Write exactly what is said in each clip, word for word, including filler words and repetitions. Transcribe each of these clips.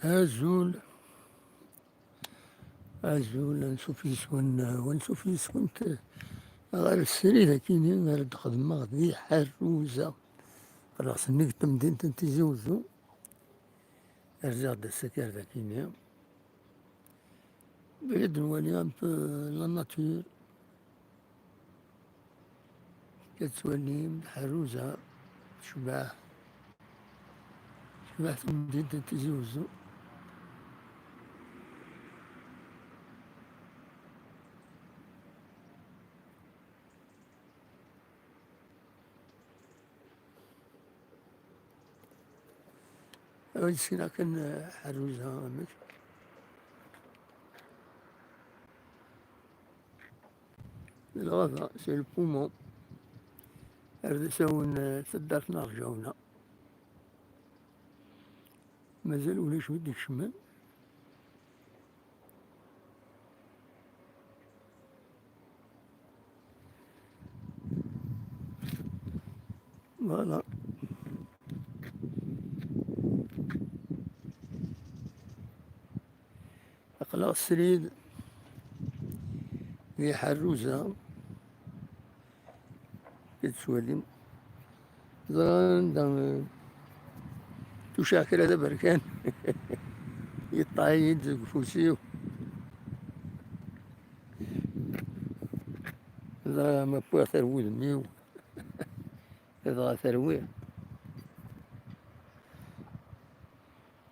Azul, azul, ansuf yis-wen, ansuf yis-went ɣer srid akini ara d-xedmeɣ di Ḥerruza. Qqleɣ sennig temdint n Tizi Uzzu, rziɣ-d ass-agi ar dakini. Bɣiɣ ad nwali un peu la nature. Ad twalim Ḥerruza tecbeḥ, tecbeḥ temdint n Tizi Uzzu. Ad ssineɣ kan, eh, Ḥerruza, amek? Lɣaba, c'est le poumon. Ar d asawen, eh, taddart n Rǧawna. Mazal ulac wi d-ikecmen. Voilà. Aql-aɣ srid di Ḥerruza. Ad tettwalim. Ẓran anda, eh, tuceɛ kra d aberkan. Yeṭṭeɛ-iyi-d deg ufus-iw. Ẓran ma wwiɣ-t ar wudem-iw. Dɣa terwi.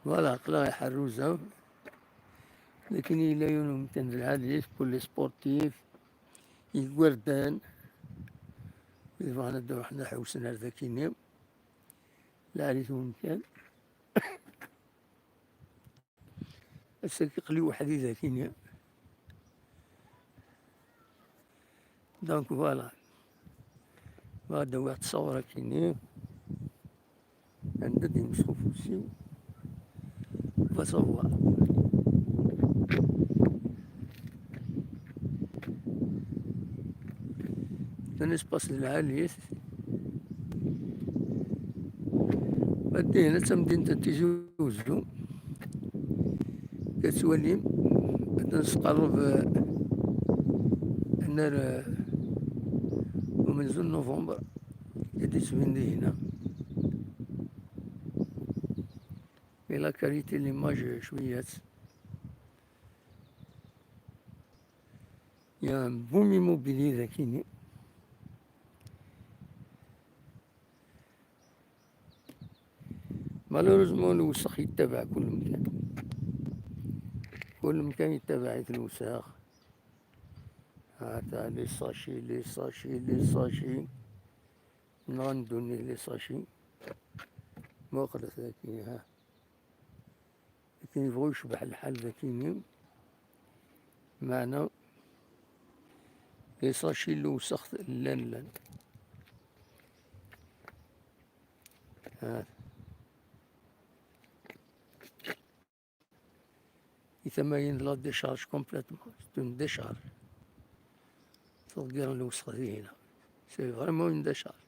Voilà, aql-aɣ i Ḥerruza. Lakin yella yiwen umkan d lɛali, pour les sportifs, igerdan, yebɣan ad ruḥen ad ḥewsen ar dakini. Lɛali-t umkan. Ass-agi aql-i weḥd-i dakini. Donc voilà. Bɣiɣ ad d-awiɣ ttṣawṛa akini. Anda d-yemsxuf ufus-iw. Va savoir. Un espace d lɛali. Ad d-ihna d tamdint n Tizi Uzzu. Ad twalim, ad nesqerreb, eh, ad nar, eh, umenzu n novembre, ad d-yettbin dihna. Mais la qualité de l'image, cwiyat. Il y a un boom immobilier dakini. Malheureusement, lewsex yettabaɛ kul mkan. Kul mkan yettabaɛ-it lewsex. Hata les sachets, les sachets, les sachets. Nɣan ddunit les sachets. Muqlet daki, ha. Akken yebɣu yecbeḥ lḥal dakini, meɛna les sachets n lewsex llan, llan. Ha. I tama-yin d la décharge complètement. C'est une décharge. Ttḍeggiren lewsex dihina. C'est vraiment une décharge.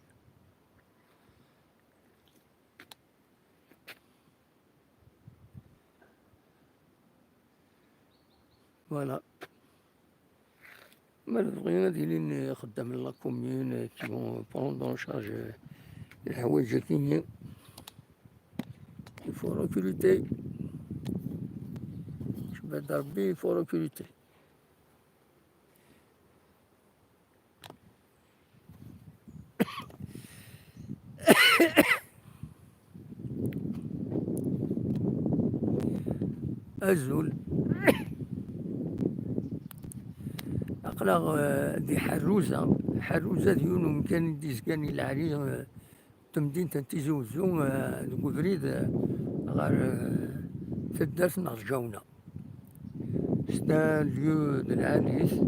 Voilà. Ma nebɣi ad ilin ixeddamen n la commune qui vont prendre en charge leḥwayeǧ-agi-nni, il faut recruter. Cebbaḍ Rebbi, il faut recruter. Azul. Aql-aɣ, eh, di Ḥerruza. Ḥerruza d yiwen umkan i d-izgan i lɛali, eh, temdint n Tizi Uzzu, eh, deg ubrid, eh, ɣer, eh, taddart n Rǧawna. C'est un lieu de lɛali,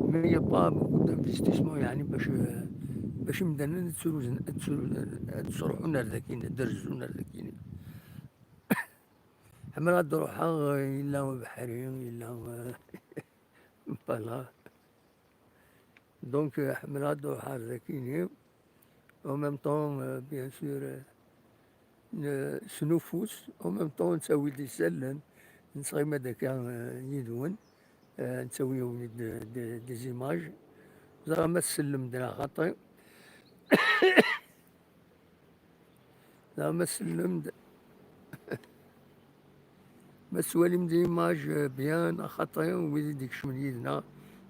mais il y a pas beaucoup d'investissement, yeɛni bac, bac imdanen ad sruzen, ad sru-, ad sruḥun ar dakini, ad rezzun ar dakini. Ḥemmleɣ ad ruḥeɣ, yella ubeḥri, yella, voilà. Donc, ḥemmleɣ ad ruḥeɣ ar dakini. En même temps, euh, bien sûr, euh, n-, s nufus, en même temps nettawi-d isallen, nettɣima-d akka, euh, yid-wen, euh, nettawi-awen-id de-, de-, des images. Ẓriɣ ma tsellem-d neɣ xaṭi. Ẓriɣ ma tsellem-d. Ma tettwalim des images, euh, bien, neɣ xaṭi, wid i d-ikecmen yid-neɣ.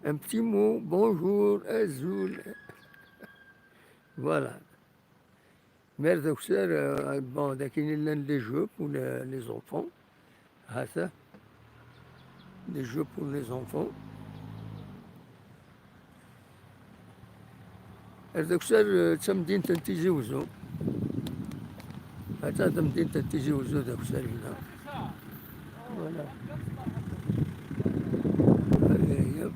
Un petit mot, bonjour, azul. Voilà. Mer d akessar, euh, bon, d akken i llan les jeux pour les, les enfants. Hata. Les jeux pour les enfants. Ar d akessar, euh, d tamdint n Tizi Uzzu. Hata tamdint n Tizi Uzzu d akessar-nneɣ. Voilà. Voilà.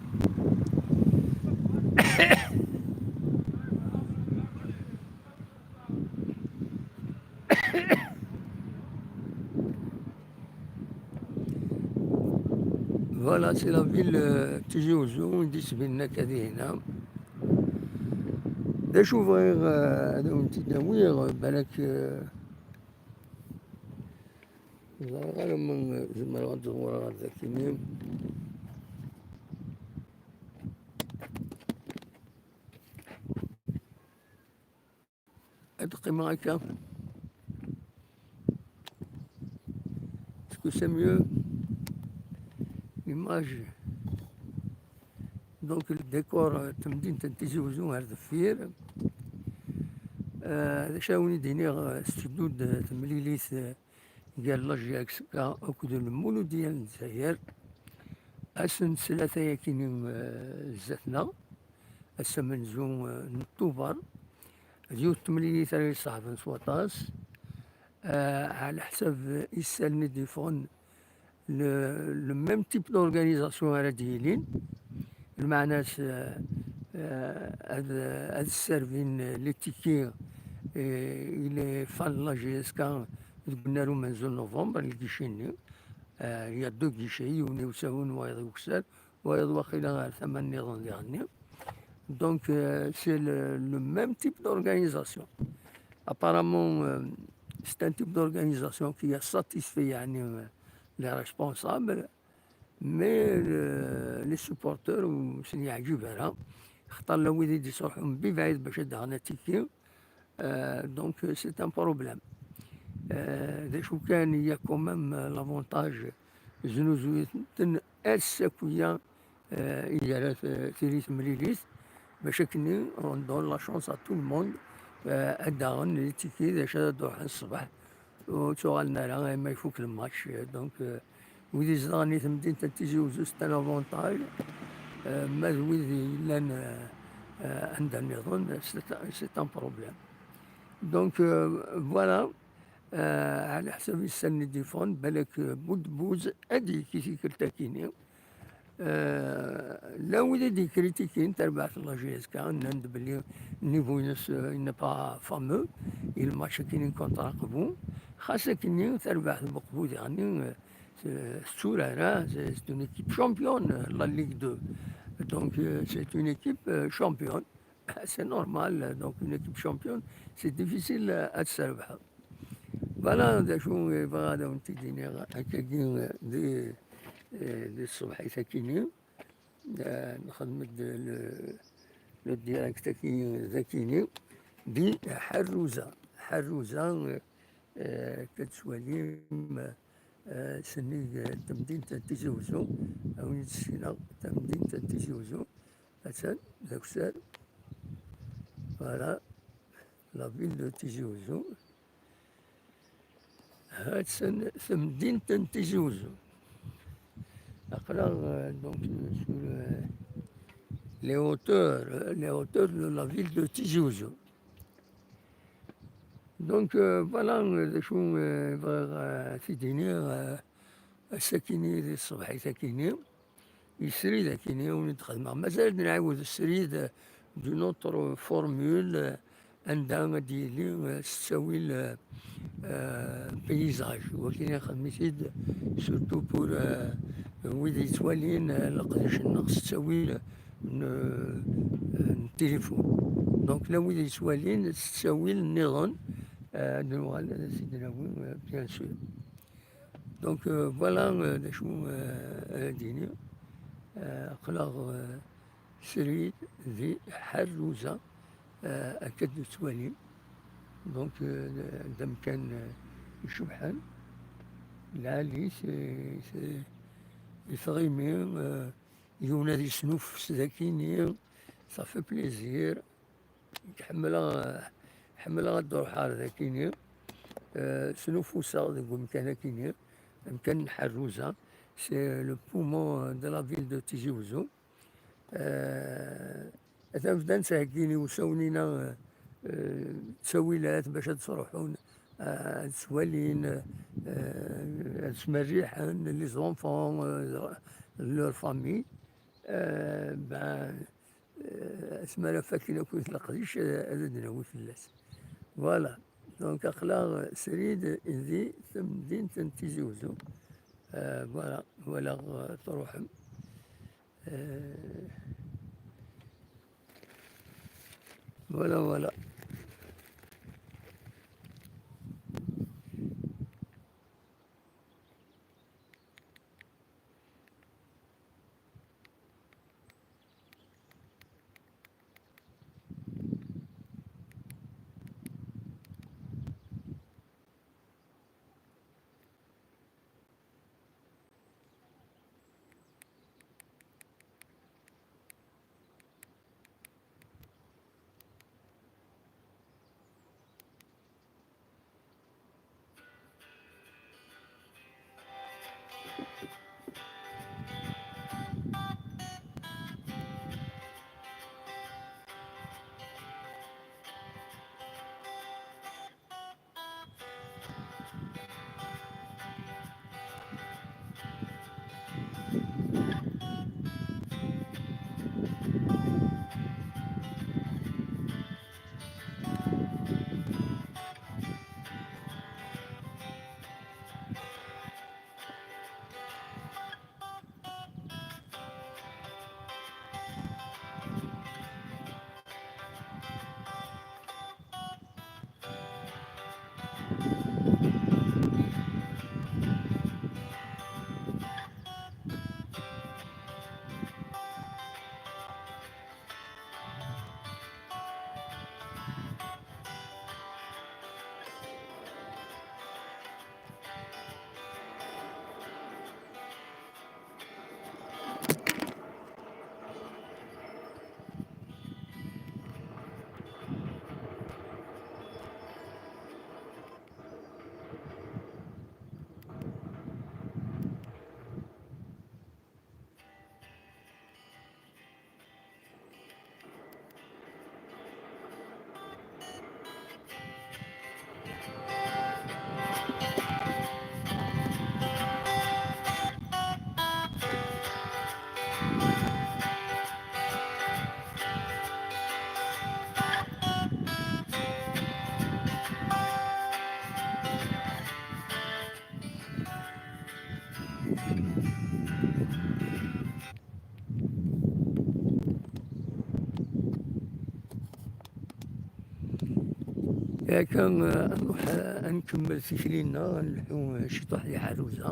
Voilà, c'est la ville, euh, Tizi Ouzou, i d-yettbinen akka dihin-a. D acu bɣiɣ, euh, ad awen-t-id-awiɣ, balak, euh, ẓriɣ ara ma zemreɣ ad ẓewreɣ ar dakini. Ad qqimeɣ akka. Est-ce que c'est mieux? L'image. Donc, le décor, euh, tamdint n Tizi Ouzou ar deffir. Euh, d acu ara wen-id-iniɣ, euh, tetteddu-d, euh, temlilit, euh, gar la J S K akked Lmuludiya n Lezzayer. Ass n ttlata-agi-nni, eh, zdat-neɣ, ass amenzu, eh, n Tubeṛ, d yiwet n temlilit ara iṣeɛben s waṭas, eh, ɛla ḥsab isallen i d-yeffɣen, le, le même type d'organisation ara d-yilin, lmeɛna-s, eh, eh, ad, ad sservin les tickets, eh, i les fans n la J S K deg unnar umenzu n novembre, lgici-nni. Euh, il y a deux guichets, yiwen i usawen, wayeḍ i ukessar, wayeḍ waqila ar tama nniḍen diɣenni. Donc, euh, c'est le, le même type d'organisation. Apparemment, euh, c'est un type d'organisation qui a satisfait, yeɛni, euh, les responsables, mais le, les supporters, ur sen-yeɛǧib ara. Xaṭer llan wid i d-iṣruḥen bibɛid bac ad d-aɣen atiki. Euh, donc, euh, c'est un problème. Euh, d acu kan, il y a quand même, euh, l'avantage, znuzuyen-ten ass akk-ya, euh, i d-ara t-, tili temlilit, bac akken on donne la chance à tout le monde, euh, ad d-aɣen les tickets, d acu ara d-ruḥen ṣṣbeḥ, ur ttuɣalen ara, ma ifuk le match. Donc, euh, wid izedɣen i temdint n Tizi Uzzu, c'est un avantage. Euh, ma d wid yellan, euh, euh, anda nniḍen, c'est un, c'est un problème. Donc, euh, voilà. Euh, ɛla ḥsab isallen i d-yeffɣen, balak, euh, Budbuz ad d-yekki tikkelt-akini. Euh, llan wid i d-yekkritikin tarbaɛt n la J S K, nnan-d belli niveau-ines, euh, il n'est pas fameux, i lmatch-akini contre Aqbu. Xas akkenni, tarbaɛt n Uqbu diɣenni, euh, c'est, c'est une équipe championne, la Ligue deux. Donc, euh, c'est une équipe, euh, championne. C'est normal, donc une équipe championne, c'est difficile, euh, ad terbeḥ. Voilà, d acu i bɣiɣ ad awen-t-id-iniɣ, akkagi, euh, di, euh, di tṣebḥit-akini, euh, nxedm-d le, le direct-aki, d akini, di Ḥerruza. Ḥerruza, euh, euh, akka tettwalim, euh, sennig, euh, temdint n Tizi Uzzu, a win i d-ssineɣ, tamdint n Tizi Uzzu, attan, d akessar. Voilà, la ville de Tizi Uzzu. Attan temdint n Tizi Uzzu. Aql-aɣ, euh, donc, euh, sur, euh, les hauteurs, euh, les hauteurs de la ville de Tizi Uzzu. Donc, euh, voilà, euh, d acu, euh, bɣiɣ, euh, ad t-id-iniɣ, euh, ass-akini di tṣebḥit-akini. Srid akini, ur d-xedmeɣ. Mazal ad nɛiwed srid, euh, d'une autre formule, euh, anda ad d-yili, euh, s ttawil, euh, euh, paysage. Wakini xedmet-id surtout pour, euh, wid yettwalin, euh, leqdic-nneɣ s ttawil n, euh, n tilifun. Donc, la wid yettwalin s ttawil nniḍen, euh, ad nuɣal ad as-id-nawi, euh, bien sûr. Donc, euh, voilà, euh, d acu, euh, ara d-iniɣ. Euh, aql-aɣ, euh, srid di Ḥerruza, euh, akka d-nettwali. Donc, euh, d amkan, euh, icebḥen, lɛali, c'est, c'est, i tɣimi, euh, yiwen ad yesnuffes dakini, ça fait plaisir. Ḥemmleɣ, ḥemmleɣ ad d-ruḥeɣ ar dakini. Euh, snuffuseɣ deg umkan akini, amkan n Ḥerruza. C'est le poumon de la ville de Tizi Ouzou. Euh, atan bdan ttheggin iwsawen-ina, euh, euh, ttawilat bac ad sruḥun, euh, ad swalin, euh, ad smerriḥen les enfants, euh, leur famille. Euh, ben, euh, asmi ara fakken akk leqdic, euh, ad d-nawi fell-as. Voilà. Donc, aql-aɣ srid di temdint n Tizi Ouzou. Euh, voilà, walaɣ, euh, truḥem. Euh, voilà, voilà. Akka, eh, ad nruḥ, eh, ad nkemmel tikli-nneɣ, ad nleḥḥu, eh, ciṭuḥ di Ḥerruza.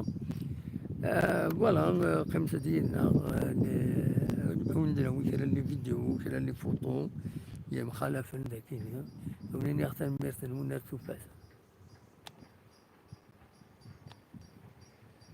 Eh, voilà, eh, qqimet-d yid-neɣ, eh, n-, ad wen-d-nawi kra n les vidéos, kra n les photos yemxalafen daki. Ad wen-iniɣ tanemmirt-nwen ar tufat.